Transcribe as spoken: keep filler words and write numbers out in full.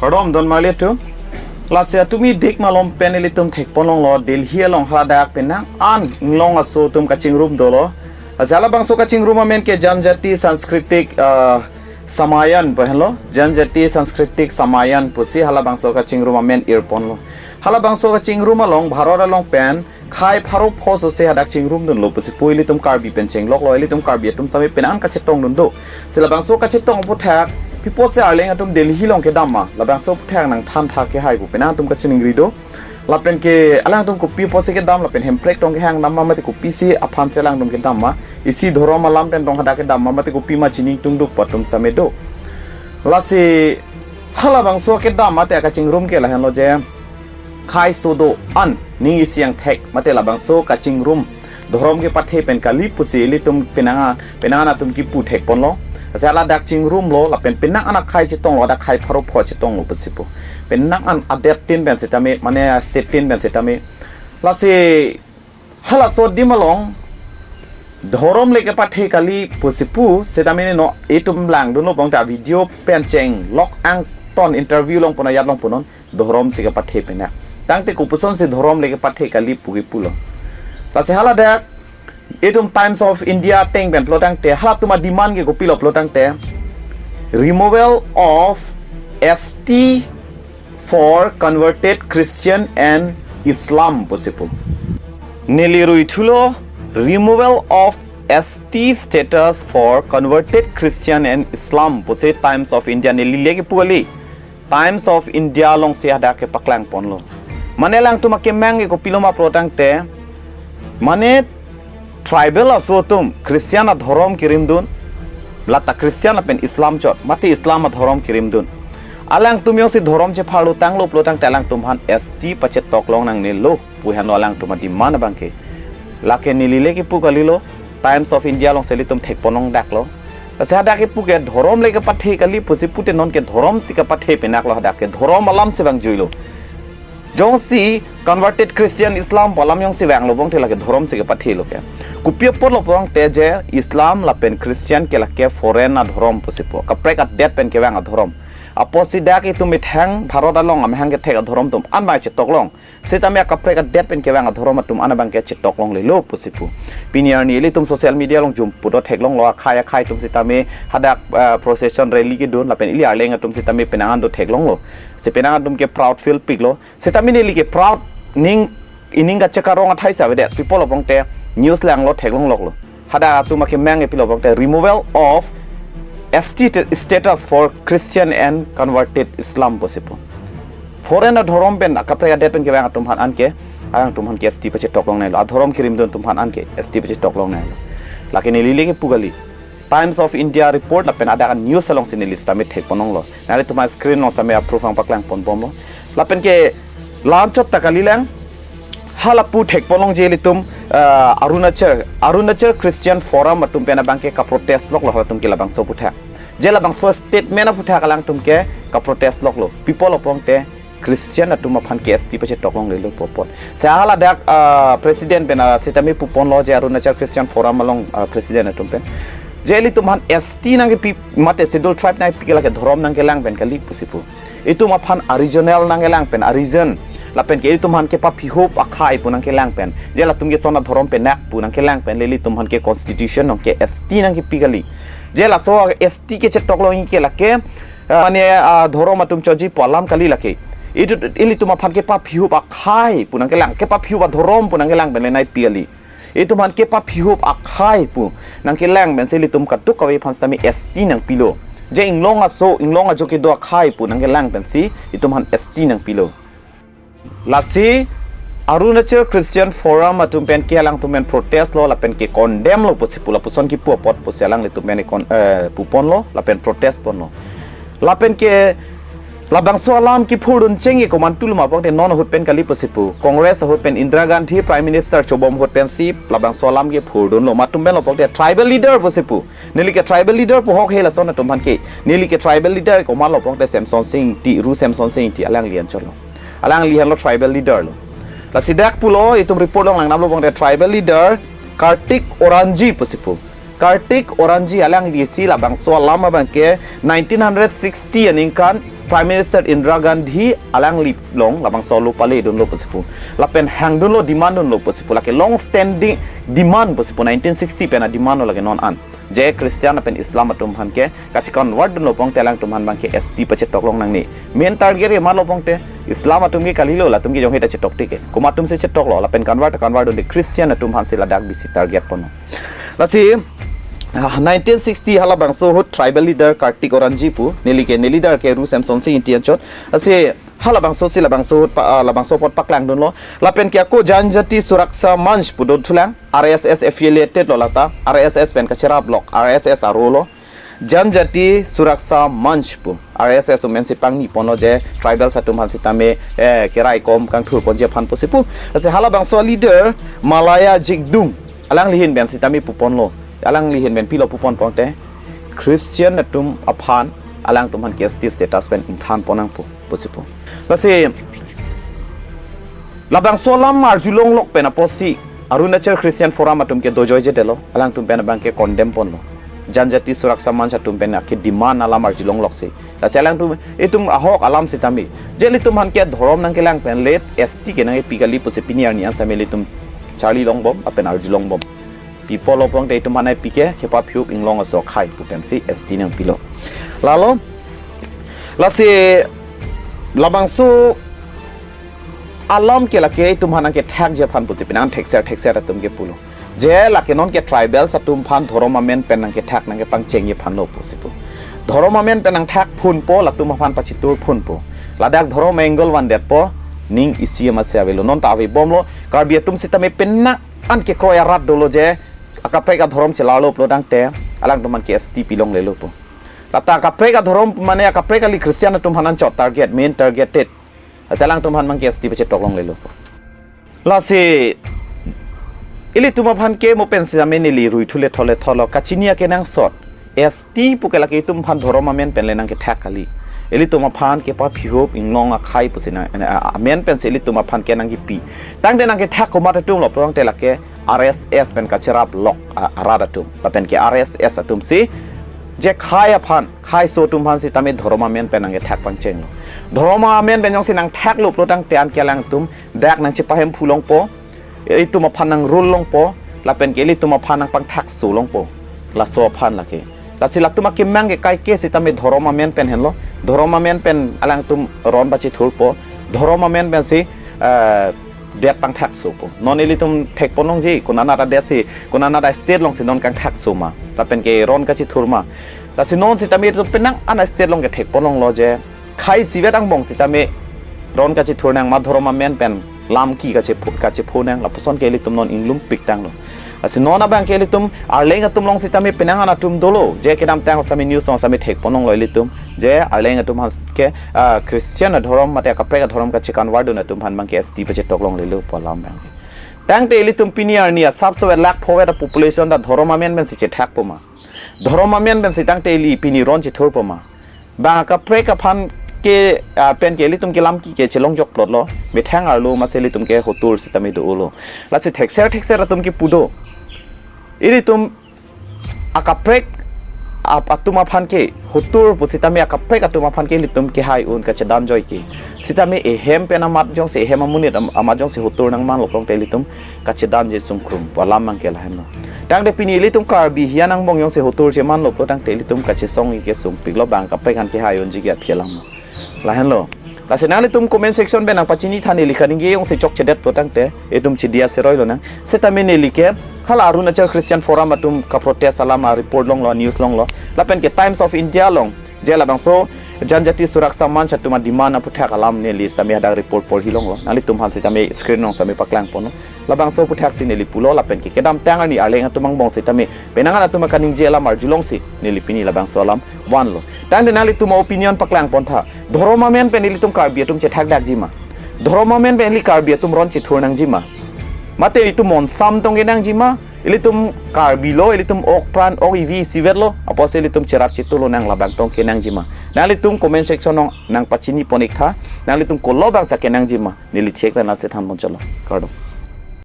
Kardom don marli atum. Lasi atumi dik malom pen ilitum thekpon longlo Delhi along haladak penang an inglong aso atum kachingrum dolo. Lasi halabangso kachingrum amen ke Janjati Sanskritik, ah, Samayan pu henlo. Janjati Sanskritik Samayan pusi halabangso kachingrum amen irponlo. Halabangso kachingrum along Bharat along pen khei pharo pho sose hadak chingrumdunlo pusi pu ilitum Karbi pen chengloklo, ilitum Karbi atum sitame penang kachetongdun do. Si labangso kachetong aphuthak, pi apotsi arleng atum Delhi along kedam ma, labangso aphuthak nangthan tha kehai pu penang atum kachiningri do. Lapen ke alangtum kopi apotsi kedam, lapen Hemprek tong kehang dam ma, mate kopisi aphansi alangtum kedam ma, isi dhorom alam pen tong hadak kedam ma, mate kopi ma chiningtungduk pu atum sitame do. Lasi halabangso kedam mate kachingrum ke lahenlo je, khei so do-an ning isi angthek mate labangso kachingrum dhorom kepathe pen kali pusi ilitum penang, penang atum kipu thekponlo. Lasi haladak chingrumlo lapen penang an akhei chetonglo, hadak khei pharo pho chetonglo pusi pu. Penang an adet tin pen sitame, mane state tin pen sitame. Lasi halaso adim along dhorom le kepathe kali pusi pu sitame, non itum langdunlo pangta video pen chenglok angton, interview longpon ajat longpon non dhorom si kepathe penang. Tangte kopusonsi dhorom le kepathe kali pu kipulo. Lasi haladak itum Times of India ateng pen pulo tangte, halatum ademand ke kopilo pulo tangte, removal of S T for converted Christian and Islam pusi pu. Neli rui thulo, removal of S T status for converted Christian and Islam pusi Times of India, neli le kipu kali. Times of India alongsi hadak kepaklang ponlo. Mane alangtum akemang ke kopilo ma pulo tangte, mane tribal aso atum Christian adhorom kirimdun, lata Christian lapen Islam chot, mate Islam adhorom kirimdun. Alangtum jongsi dhorom chepharlo tanglo pulo tangte alangtum aphan S T pachetok long nangnelo pu henlo alangtum ademand abang ke. Lake neli le kipu kalilo, Times of India alongsi ilitum thekpon longdaklo. Lasi hadak kipu ke dhorom le kepathe kali pusi pute, non ke dhorom si kepathe penaklo, hadak ke dhorom alam si vangjuilo. Jongsi converted Christian, Islam pu alam jongsi vanglo pulotangte lake dhorom si kepathelo ke. Kopi apotlo pulotangte je Islam lapen Christian ke lake foreign adhorom pusi pu, kaprek adet pen kevang adhorom. Apotsi dak itum methang Bharat along amahang kethek adhorom atum an abang chetok long. Sitame akaprek adet pen kevang adhorom atum an abang ke chetok longlelo pusi pu. Pini arni ilitum social media along jumpu do theklonglo, akhei akhei atum sitame hadak, ah, procession rally kedun lapen ili arleng atum sitame penang an do theklonglo. Si penang atum ke proud feel piklo. Sitame neli ke proud ning, ining kachekarong athai si avedet. Pi apotlo pulotangte news langlo theklongloklo. Hadak atum akemang ke pilo pulotangte removal of S T status for Christian and converted Islam pusi pu. Foreign adhorom pen, akaprek adet pen kevang atum aphan an ke, alangtum aphan ke S T pachetok longnailo. Adhorom kirimdun atum aphan an ke S T pachetok longnailo. Lake neli le kipu kali. Times of India report lapen hadak news alongsi neli sitame thekpon longlo. Nanglitum a-screen along sitame a-proof abang paklang ponbomlo. Lapen ke la-anchot ta kalilang, hala pu thekpon long je ilitum, ah, Arunachal, Arunachal Christian Forum atum pen abang ke kaprotest loklo halatum ke labangso aphuthak. Je labangso statement aphuthak alangtum ke kaprotest loklo. Pi apotlo pulotangte Christian atum aphan ke S T pachetok longlelo pu apot. Si haladak, ah, president pen, ah, sitame puponlo je Arunachal Christian Forum along, ah, president atum pen, je ilitum aphan S T nangkepi mate Scheduled Tribe nangpi ke lake dhorom nangkelang pen kali pusi pu. Itum aphan a-regional nangkelang pen, a-region. Lapen ke itum aphan kepaphihup akhei pu nangkelang pen, je latum ke son adhorom penak pu nangkelang pen, le ilitum aphan ke constitution along ke S T nangkepi kali. Je laso S T kechetok longji ke lake, ah, mane, ah, dhorom atum choji pu alam kali lake. Itum, ilitum aphan kepaphihup akhei pu nangkelang, kepaphihup adhorom pu nangkelang pen le nangpi kali. Itum aphan kepaphihup akhei pu nangkelang pensi ilitum kadokave aphan sitame S T nangpilo. Je inglong aso, inglong ajo kedo akhei pu nangkelang pensi itum aphan S T nangpilo. Lasi Arunachal Christian Forum atum pen ke alangtum pen protest lo lapen ke condemn lo pusi pu, lapuson kipu apot pusi alanglitum pen kon-, eh, puponlo lapen protest ponlo. Lapen ke labangso alam kiphurdun chengji komantu lo ma pulotangte non ahut pen kali pusi pu. Congress ahut pen, Indira Gandhi Prime Minister chobom ahut pensi labangso alam kiphurdunlo. Komantu pen lo pulotangte tribal leader pusi pu. Neli ke tribal leader pu hok he lason atum aphan ke. Neli ke tribal leader komatlo pulotangte Semson Sing Ingti, Ru Semson Sing Ingti alangli anchotlo. Alangli henlo tribal leader lo. Lasi dak pulo, itum report along langdamlo pulotangte tribal leader Kartik Orange pusi pu. Kartik Oranjhi alanglisi labangso alam abangke nineteen hundred sixty aningkan Prime Minister Indira Gandhi alangli along labangso lo pale dunlo pusi pu. Lapen hang dunlo, demand dunlo pusi pu. Lake long standing demand pusi pu, nineteen sixty pen a demand lo lake non an. Je Christian lapen Islam atum aphan ke kachi convert dunlo pon te alangtum aphan abangke S T pachetok long nangne. Main target ke malo pon te Islam atum ke kalilo, latum ke jong heta chetok tik ke. Komat atum si chetok lo, lapen convert convert dun te Christian atum aphan si ladak bisi target ponlo. Lasi, ah, nineteen sixty halabangso ahut tribal leader Kartik Oranjhi pu, neli ke, neli dar ke Ru Semson Sing Ingti anchot. Lasi halabangso si labangso ahut pa, ah, labangso apot paklang dunlo. Lapen ke ako Janjati Suraksha Manch pu dothulang, R S S affiliated lo lata, R S S pen kacherap lok, R S S aro lo. Janjati Suraksha Manch pu, R S S atum pensi pangni ponlo je tribals atum aphan sitame, eh, keraikom kangthur ponji aphan pusi pu. Lasi halabangso leader Malaya Jigdung, alangli ahin pen sitame pu ponlo. Alangli ahin pen pilo pu pon pon te Christian atum aphan, alangtum aphan ke S T status pen ingthan pon nangpo pusi pu. Lasi labangso alam arjulong lok pen apotsi Arunachal Christian Forum atum ke dojoijedetlo, alangtum pen abangke condemn ponlo. Janjati Suraksha Manch atum pen ake demand alam arjulong loksi. Lasi alangtum itum ahok alam sitame, je ilitum aphan ke dhorom nangkelang pen let S T ke nangkepi kali pusi pini arni an sitame ilitum charli longbom, lapen arjulongbom. Pi pulo pon te itum aphan ke kepaphihup inglong aso akhai pu pensi S T nangpilo. Lalo, lasi labangso alam ke lake itum aphan nangkethakji aphan pusi penang thekser thekser atum ke pulo. Je lake non ke tribals atum aphan dhorom amen pen nangkethak nangkepangchengji aphan lo pusi pu. Dhorom amen pen nangthak phunpo, latum aphan pachitur phunpo. Ladak dhorom angle vandetpo, ning isi ama si avelo. Non ta avebomlo, Karbi atum sitame penang an kekroi arat dolo je, akaprek adhorom chelarlo pulo tangte, alangtum aphan ke S T pilonglelo pu. Lata akaprek adhorom mane akaprek kali Christian atum aphan anchot target, main targeted. Lasi alangtum aphan abangke S T pachetok longlelo pu. Lasi ilitum aphan ke mo pen sitame neli ruithu le thole tholo kachini akenangsot. S T pu ke lake itum aphan dhorom amen pen le nangkethak kali. Ilitum aphan kepaphihup inglong akhai pusi na, na, amen pensi ilitum aphan ke nangkipi. Tangte nangkethak komat atum lo pulo tangte lake R S S pen kacherap lok, a, arat atum. Lapen ke R S S atum si je khei aphan, kheiso atum aphan sitame dhorom amen pen nangkethak pangchenglo. Dhorom amen pen jongsi nangthaklo pulo tangte anke alangtum dak nangchepahemphu longpo, itum aphan nangrule longpo, lapen ke ilitum aphan nangpangthakso longpo. Laso aphan lake. Lasi latum akemang ke kaike sitame dhorom amen pen henlo. Dhorom amen pen alangtum ron pachethurpo. Dhorom amen pensi, eh, det pangthaksopo. Non ilitum thekpon longji, konanat adet si, konanat astate alongsi non kangthakso ma. Lapen ke ron kachethur ma. Lasi non sitame itum penang an astate along ke thekpon longlo je khei isivet angbong sitame ron kachethur nang ma, dhorom amen pen lam ki kachepho, kachepho nang, lapuson ke ilitum non inglum piktanglo. Lasi non abangke ilitum Arleng atum along sitame penang an atum dolo, je kedamtang sitame news along sitame thekpon longlo ilitum, je Arleng atum aphan ke, ah, Christian adhorom mate akaprek adhorom kacheconvert dun atum aphan abangke S T pachetok longlelo pu alam abangke. Tangte ilitum pini arni asapso et lakh phovet apopulation ta dhorom amen pensi chethakpo ma. Dhorom amen pensi tangte ili pini ron chethurpo ma. Bang akaprek aphan ke, ah, pen ke ilitum ke lam ki ke chelongjok plotlo. Methang arlo masi ilitum ke hotur sitame dolo. Lasi thekser thekser atum ke pu do. Ilitum akaprek ap-, atum aphan ke hotur pu sitame akaprek atum aphan ke ilitum kehai un kachedan joi ke. Sitame ehem pen amat jongsi, ehem amonit am-, amat jongsi hotur nangmanlo pulo tangte ilitum kachedanji sungkrum pu alam abangke lahenlo. Tangte pini ilitum Karbi hian angbong jongsi hotur chemanlo pulo tangte ilitum kachesong ke sungpiklo, bang akaprek aphan kehai unji ke aphi alam lo. Lahenlo. Lasi nanglitum comment section pen nangpachinitha, neli kaningje jongsi chokchedet pulo tangte itum chidia seroi lonang. Sitame neli ke hala Arunachal Christian Forum atum kaprotest alam areport longlo, news longlo. Lapen ke Times of India along je labangso Janjati Suraksha Manch atum ademand aphuthak alam neli sitame hadak report porhi longlo. Nanglitum aphan sitame screen along sitame paklangponlo. Labangso aphuthaksi neli pulo lapen ke kedamtang arni Arleng atum angbong sitame penang an atum akaningje alam arjulongsi neli pini labangso alam vanlo. Tangte nanglitum opinion paklangpontha. Dhorom amen pen ilitum Karbi atum chethakdakji ma? Dhorom amen pen ili Karbi atum ron chethur nangji ma? Mate ilitum monsam tong kenangji ma? Ilitum Karbi lo, ilitum ok pran, ok ivi isivet lo, apotsi ilitum cherap chetu lonang, labang tong kenangji ma? Nanglitum comment section along nangpachinipon iktha, nanglitum kolo bangso kenangji ma? Neli thek pen lasi thanpon chotlo. Kardom.